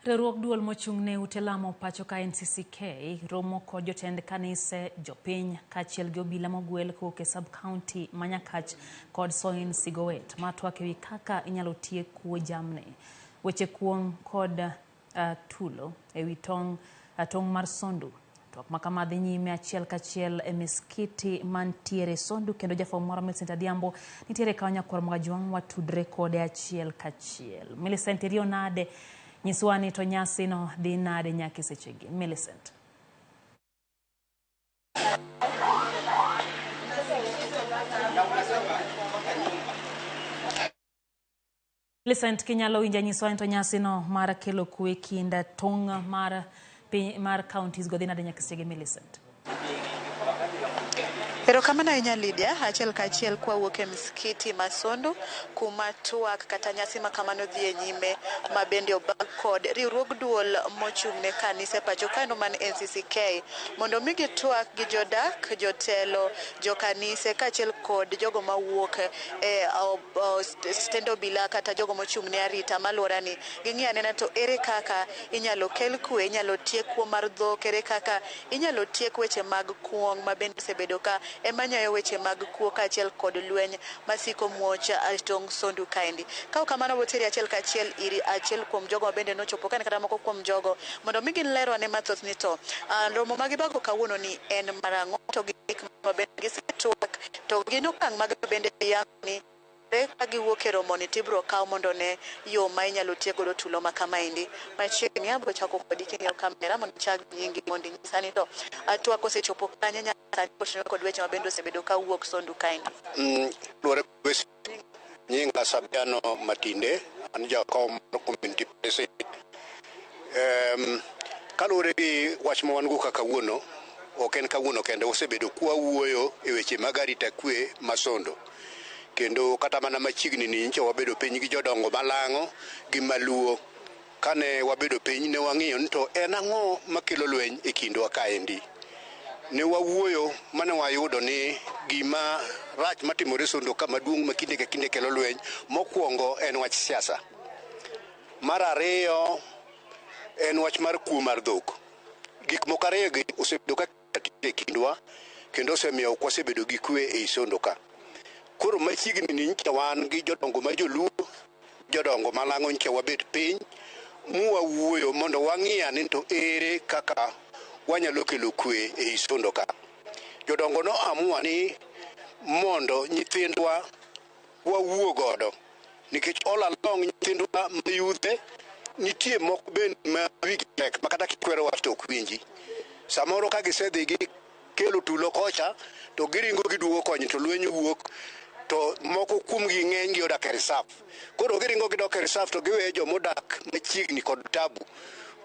Riwruog duol mochung' ne ute lamo pacho ka NCCK romo kod jotend kanise, jopiny kaachiel gi obila mogwel kowuok e sub county ma Nyakach kod Soin Sigowet ma twak ewi kaka inyalo tiek kuo jamni. Weche kuong' kod tulo ewi tong' tong' mar Sondu. Twak ma kama dhi nyime achiel kachiel e miskiti mantiere Sondu kendo jafwambo marwa Millicent Adhiambo nitiere kanyo nyakwar Mwajwang' watudre kode achiel kachiel. Millicent iriyo nade? Nyiswa ni to nyasi no dhi nade nyaka e sechegi. Millicent. Millicent kinyalo winja nyiswa ni to nyasi no mar kelo kwe kind tong' mar piny mar counties go dhi nade nyaka e sechegi Millicent. Erokamano ahinya Lydia, achiel kachiel kwawuok e msikiti ma Sondu kuma twak kata nyasi ma kamano dhi e nyime ma bende obag kod riwruog duol mochung' ne kanise pacho kaendo man NCCK mondo mi gitwak gi jodak, jotelo, jokanise kaachiel kod jogo mawuok e stend obila kata jogo mochung' ne arita malworani. Ging'i anena to ere kaka inyalo kel kwe, inyalo tiek kuo mar dhok, ere kaka inyalo tiek weche mag kuong' ma bende osebedo ka ema nyayo weche mag kuo kaachiel kod lweny masiko muoch tong' Sondu kaendi. Ka ok kamano woteri achiel kachiel ir achiel kuom jogo ma bende nochopo kane kata moko kuom jogo mondo mi ginlerwa ne mathoth ni to romo ma gibago kawuono ni en marang'o to gik ma bende gisetwak to gin okang' mage ma bende ni ka giwuok e romoni tibiro kaw mondo ne yo ma inyalo tiek godo tulo ma kamaendi. Machiegni abiro chako kodi king'iyo kamera mondo ichak nyingi mondo inyisa ni to twak osechopo kanye nyaka sani kotenore kod weche ma bende osebedo kawuok Sondu kaendi. Luwore nyinga Sabiano Matinde, an jakom mar community president. Kaluwore gi wach ma wan go ka kawuono, ok en kawuono kende, wasebedo kwawuoyo e weche mag arita kwe ma Sondu. Kendo kata mana machiegni ni nyocha wabedo piny gi jodongo malang'o gi maluo. Kane wabedo piny ne wang'iyo ni to en ang'o makelo lweny e kindwa kaendi. Ne wawuoyo mane wayudo ni gima rach matimore Sondu ka maduong' ma kinde ka kinde kelo lweny, mokwongo en wach siasa. Mar ariyo en wach mar kuo mar dhok. Gik moko ariyo gi osebedo ka e kindwa kendo osemiyo ok wasebedo gi kwe ei Sondu ka. Koro machiegni ni nyocha wan gi jodongo ma joluo, jodongo malang'o nyocha wabet piny mwawuoyo mondo wang'i ane to ere kaka wanyalo kelo kwe ei Sondu ka. Jodongo no amua ni mondo nyithindwa wawuo godo nikech all along nyithindwa ma yudhe nitie moko bende ma wigi tek ma kata kikwero wach to ok winji. Samoro ka gisedhi gikelo tulo kocha to giringo giduogo koni to lweny wuok to moko kuomgi ng'eny gi odak e reserve. Koro giringo gidok e reserve to giweyo jomodak machiegni kod tabu.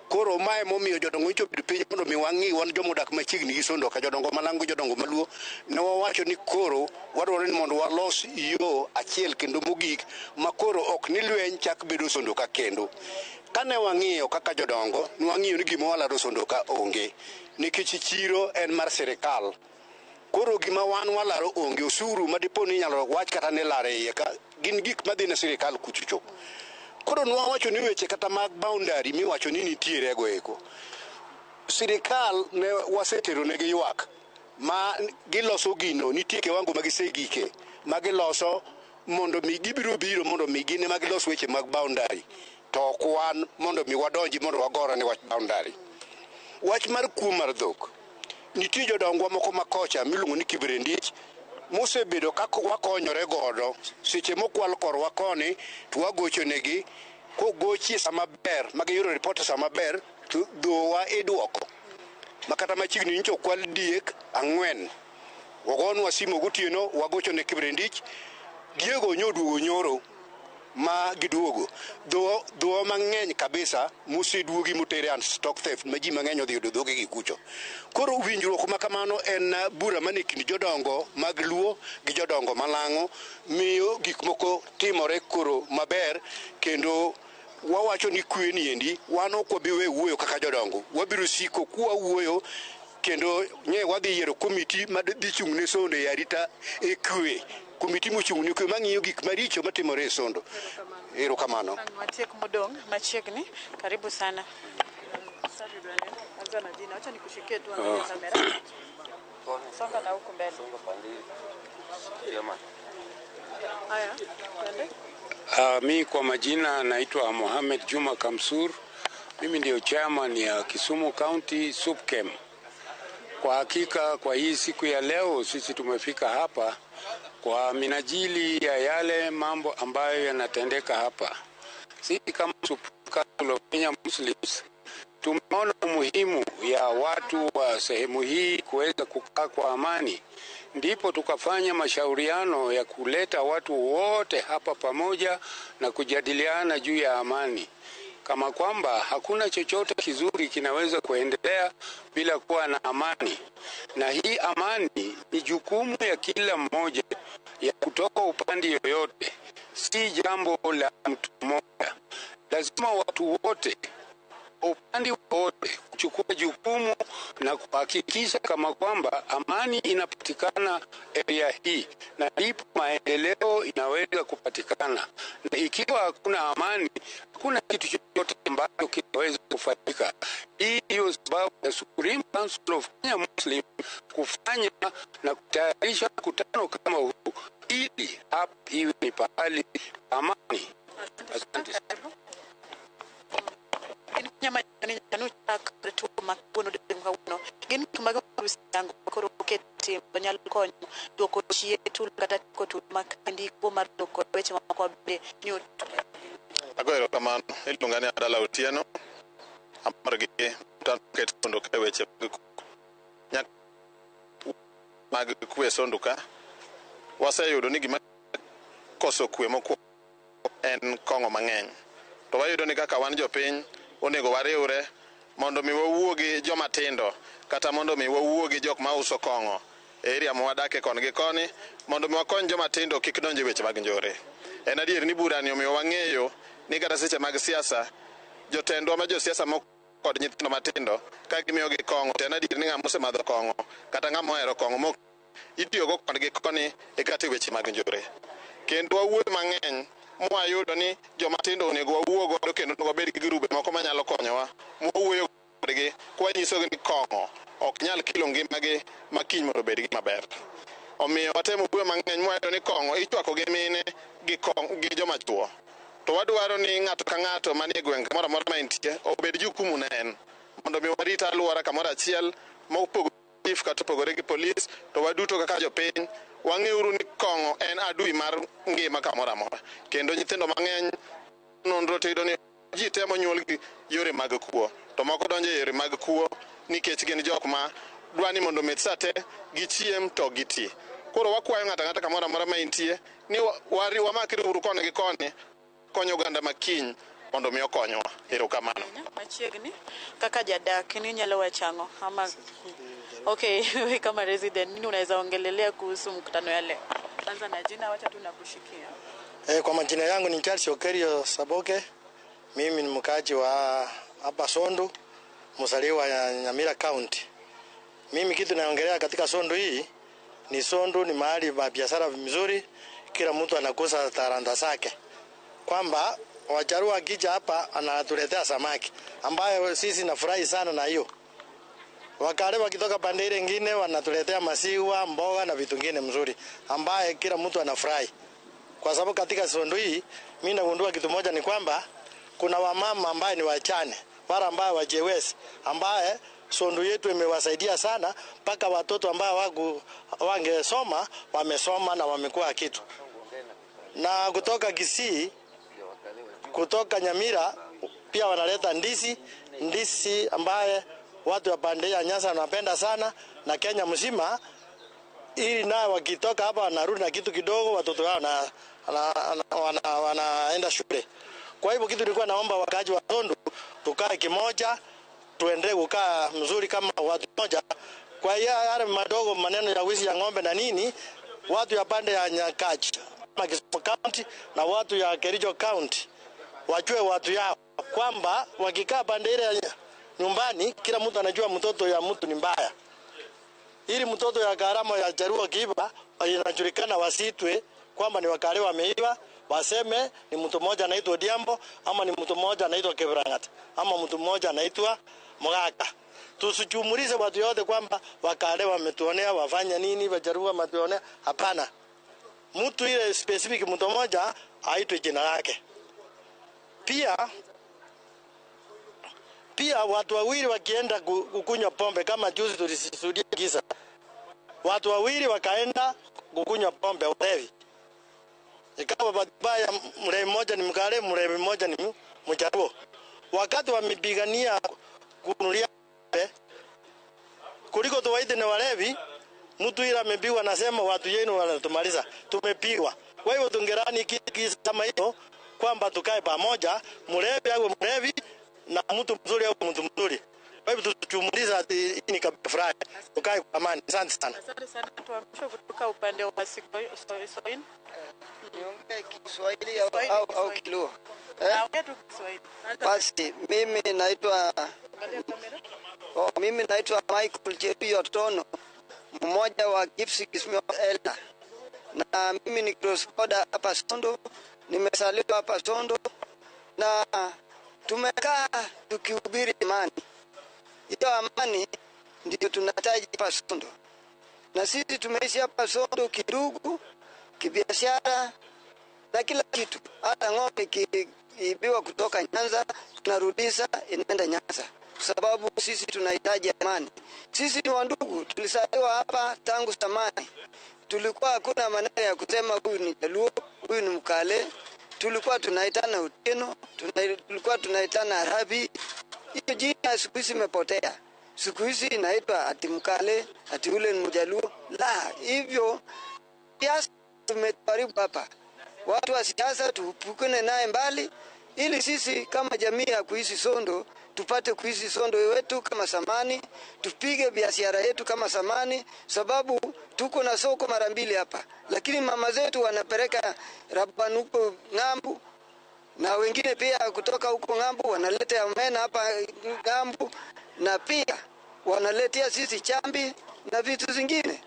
Koro mae momiyo jodongo nyocha obedo piny mondo mi wang'i wan jomodak machiegni gi Sondu ka jodongo malang'o gi jodongo maluo ne wawacho ni koro wadwaro ni mondo walos yo achiel kendo mogik ma koro ok ni lweny chak bedo Sondu ka kendo. Kane wang'iyo kaka jodongo, ne wang'iyo ni gima walaro Sondu ka onge nikech chiro en mar sirikal. Koro gima wan walaro onge, osuru ma dipo ni inyalo wach kata ni ilaro e iye ka gin gik madhi ne sirikal kuchocho. Koro nwawacho ni weche kata mag boundary miwacho ni nitiere go eko, sirikal ne wasetero negi ywak ma giloso gino, nitie kiwango ma gisegike ma giloso mondo mi gibiro biro mondo mi gin ema gilos weche mag boundary to ok wan mondo mi wadonji mondo wagore ne wach boundary. Wach mar kuo mar dhok, nitie jodongwa moko ma kocha miluongo ni Kiberendich mosebedo ka wakonyore godo seche mokwal korwa koni to wagocho negi kogochie sama ber ma giyudo ripot sama ber to dhowa iduoko ma kata machiegni nyocha okwal diek ang'wen ogonwa simo gotieno wagocho ne Kiberendich diego nyoduogo nyoro ma giduogo dhowa mang'eny kabisa moseduogi motere an stock theft ma ji mang'eny odhi yudo dhogegi kucho. Koro winjruok ma kamano en bura mane kind jodongo mag Luo gi jodongo malang'o miyo gik moko timore koro maber kendo wawacho ni kwe ni endi wan ok wabi weyo wuoyo kaka jodongo, wabiro siko kwawuoyo kendo nye wadhi yiero komiti madhi chung' ne Sondu e arita e kwe, komiti mochung' ne kwe mang'iyo gik maricho matimore e Sondu. Erokamano. Watiek modong' machiegni. Karibu sana. Anza na jina. Acha nikushikie tu angalia kamera. Songa na huku mbele. Haya, twende. Mi kwa majina naitwa Mohamed Juma Kamsur. Mimi ndio chairman ya Kisumu County SUPKEM. Kwa hakika kwa hii siku ya leo sisi tumefika hapa kwa minajili ya yale mambo ambayo yanatendeka hapa. Sisi kama Supreme Council of Kenya Muslims tumeona umuhimu ya watu wa sehemu hii kuweza kukaa kwa amani, ndipo tukafanya mashauriano ya kuleta watu wote hapa pamoja na kujadiliana juu ya amani, kama kwamba hakuna chochote kizuri kinaweza kuendelea bila kuwa na amani, na hii amani ni jukumu ya kila mmoja ya kutoka upande yoyote, si jambo la mtu mmoja. Lazima watu wote upande wote kuchukua jukumu na kuhakikisha kama kwamba amani inapatikana area hii, na ndipo maendeleo inaweza kupatikana. Na ikiwa hakuna amani, hakuna kitu chochote ambacho kinaweza kufanyika. Hii ndiyo sababu ya Supreme Council of Kenya Muslim kufanya na kutayarisha mkutano kama huu, ili hapa iwe ni pahali pa amani. Asante. Gin gik mage ma koro oketi nyalo konyo duoko chien tulo kata tieko tulo ma ndiko mar dok weche mamoko bende ni Agoyo erokamano. Iluonga ni Adala Otieno. Amor gi mkutano moket Sondu ka e weche mag kwe Sondu ka. Waseyudo ni gima koso kwe mokwongo en kong'o mang'eny. To wayudo ni kaka wan jopiny onego wariwre mondo mi wawuo gi joma tindo kata mondo mi wawuo gi jok mauso kong'o e area ma wadake koni gi koni mondo mi wakony joma tindo kik donj e weche mag njore. En adier ni burani omiyo wang'eyo ni kata seche mag siasa jotendwa ma josiasa moko kod nyithindo matindo ka gimiyogi kong'o to en adier ni ng'ama osemadho kong'o kata ng'ama ohero kong'o mok itiyogo koni gi koni e kata e weche mag njore. Kendo wawuoyo mang'eny mwayudo ni joma tindo onego wawuo godo kendo onego wabed gi grube moko manyalo konyowa mwawuoyo kodgi kwanyisogi ni kong'o ok nyal kelo ngimagi ma kiny mondo obed gi maber. Omiyo watemo wuoyo mang'eny mwayudo ni kong'o ichwako gi mine gi joma chuo. To wadwaro ni ng'ato ka ng'ato manie gweng' kamoro amora ma entie obed jukumu ne en mondo mi warit alwora kamoro achiel mopogore gi chief kata opogore gi polis to waduto kaka jopiny wang'euru ni kong'o en adui mar ngima kamoro amora. Kendo nyithindo mang'eny nonro to yudo ni ji temo nyuol gi yore mag kuo to moko donjo e yore mag kuo nikech gin jok ma dwa ni mondo omed sa te gichiem to giti. Koro wakwayo ng'ato ang'ata kamoro amora ma entie ni wamakre uru koni gi koni konyo oganda ma kiny mondo mi okonywa. Erokamano. Machiegni kaka jadak ni nyalo wacho ang'o ama okay, wewe kama resident nini unaweza ongelelea kuhusu mkutano ya leo? Anza na jina, wacha tu nakushikia. Kwa majina yangu ni Charles Okerio Saboke. Mimi ni mkaaji wa hapa Sondu, mzaliwa ya Nyamira County. Mimi kitu naongelea katika Sondu hii ni Sondu ni mahali pa biashara mzuri, kila mtu anakuza talanta zake. Kwamba Wajaluo akija hapa anatuletea samaki ambayo sisi nafurahi sana na hiyo. Wakale wakitoka pande ile nyingine wanatuletea masiwa, mboga na vitu vingine mzuri ambaye kila mtu anafurahi. Kwa sababu katika Sondu hii mimi nagundua kitu moja ni kwamba kuna wamama ambaye ni wachane, wale ambao wajiwezi, ambaye Sondu yetu imewasaidia sana mpaka watoto ambao wangesoma wamesoma na wamekuwa kitu. Na kutoka Kisii, kutoka Nyamira pia wanaleta ndizi ambaye watu wa pande ya Nyanza wanapenda sana na Kenya mzima, ili nao wakitoka hapa wanarudi na kitu kidogo, watoto wao wanaenda shule. Kwa hivyo kitu nilikuwa naomba wakaaji wa Sondu tukae kimoja, tuendelee kukaa mzuri kama watu moja. Kwa hiyo yale madogo maneno ya wizi ya ng'ombe na nini, watu ya pande ya Nyakach kama Kisumu County na watu ya Kericho County wajue watu yao kwamba wakikaa pande ile ya nyumbani kila mtu anajua mtoto ya mtu ni mbaya. Ili mtoto ya gharama ya Jaluo kiiba inajulikana wasitwe kwamba ni wakale wameiba, Waseme ni mtu mmoja anaitwa Odhiambo ama ni mtu mmoja anaitwa Kebrangat ama mtu mmoja anaitwa Mogaka. Tusichumulize watu yote kwamba Wakale wametuonea, wafanya nini, Wajaruo wametuonea. Hapana, mtu ile specific mtu mmoja aitwe jina lake. Pia watu wawili wakienda kukunywa pombe, kama juzi tulishuhudia kisa, watu wawili wakaenda kukunywa pombe ulevi, ikawa bahati mbaya mlevi mmoja ni Mkale, mlevi mmoja ni Mjaluo. Wakati wamepigania kununulia pombe, kuliko tuwaite ni walevi, mtu ila amepigwa nasema watu yenu wanatumaliza, tumepigwa. Kwa hivyo tungerani kisa kama hiyo kwamba tukae pamoja, mlevi awe mlevi na mtu mzuri au mtu mzuri. Kwa hivyo tusichumuliza ati hii ni kabila fulani, tukae kwa amani. Asante sana. Asante sana. Tuamshe kutoka upande wa Soin. Niongee Kiswahili au Kiluo? Naongea tu Kiswahili. Basi mimi naitwa Angalia kamera. Oh, mimi naitwa Michael Cheruiyot Tono, mmoja wa Kipsigis Elder, na mimi ni cross border hapa Sondu. Nimesaliwa hapa Sondu na tumekaa tukihubiri amani. Hiyo amani ndio tunahitaji hapa Sondu, na sisi tumeishi hapa Sondu kidugu, kibiashara na kila kitu. Hata ng'ombe ikiibiwa kutoka Nyanza tunarudisha inaenda Nyanza, kwa sababu sisi tunahitaji amani. Sisi ni wandugu, tulisaliwa hapa tangu zamani. Tulikuwa hakuna maneno ya kusema huyu ni Jaluo, huyu ni Mkale. Tulikuwa tunaitana Otieno, tulikuwa tunaitana Arabi. Hiyo jina siku hizi imepotea. Siku hizi inaitwa ati Mkale, ati ule ni Mjaluo. La, hivyo siasa tumetuharibu hapa. Watu wa siasa tupukane naye mbali, ili sisi kama jamii ya kuishi Sondu tupate kuishi Sondu wetu kama zamani, tupige biashara yetu kama zamani, sababu tuko na soko mara mbili hapa, lakini mama zetu wanapeleka rabani huko ng'ambu, na wengine pia kutoka huko ng'ambu wanaleta omena hapa ng'ambu, na pia wanaletea sisi chambi na vitu zingine.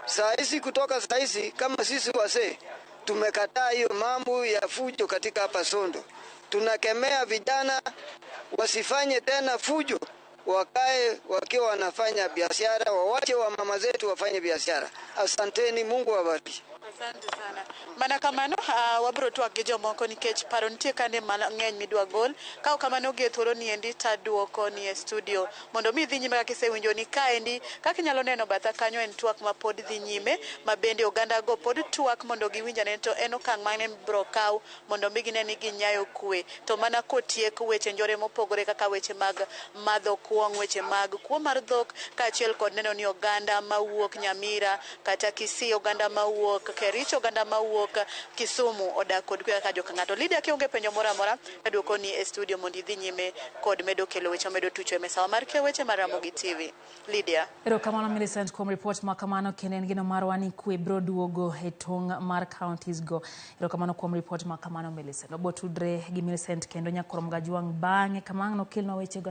Saa hizi kutoka saa hizi kama sisi wasee tumekataa hiyo mambo ya fujo katika hapa Sondu. Tunakemea vijana wasifanye tena fujo, wakae wakiwa wanafanya biashara, wawache wa mama zetu wafanye biashara. Asanteni, Mungu awabariki. Asante sana. Mana kamano wabiro twak gi jomoko nikech paro nitie kande mang'eny midwa gol. Ka ok kamano gi e thuolo ni endi taduoko ni e studio mondo mi idhi nyime kaka isewinjo ni kaendi kaka inyalo neno batha kanyo en twak ma pod dhi nyime ma bende oganda go pod twak mondo giwinj ane to en okang' mane biro kaw mondo mi gine ni ginyayo kwe to mana kotiek weche njore mopogore kaka weche mag madho kuong', weche mag kuo mar dhok kaachiel kod neno ni oganda mawuok Nyamira kata Kisii, oganda mawuok Kericho, oganda mawuok Kisumu odak kod kwe kaka joka ng'ato. Lydia, kionge penjo moro amora, aduoko ni e studio mondo idhi nyime kod medo kelo weche medo tucho e mesawa mar keyo weche mar Ramogi TV. Lydia. Erokamano Millicent kuom ripot ma kamano kendo en geno marwa ni kwe biro duogo e tong' mar counties go. Erokamano kuom ripot ma kamano Millicent. Wabiro tudre gi Millicent kendo nyakoro Mgajwang' bang'e kamano nokelnwa wechego.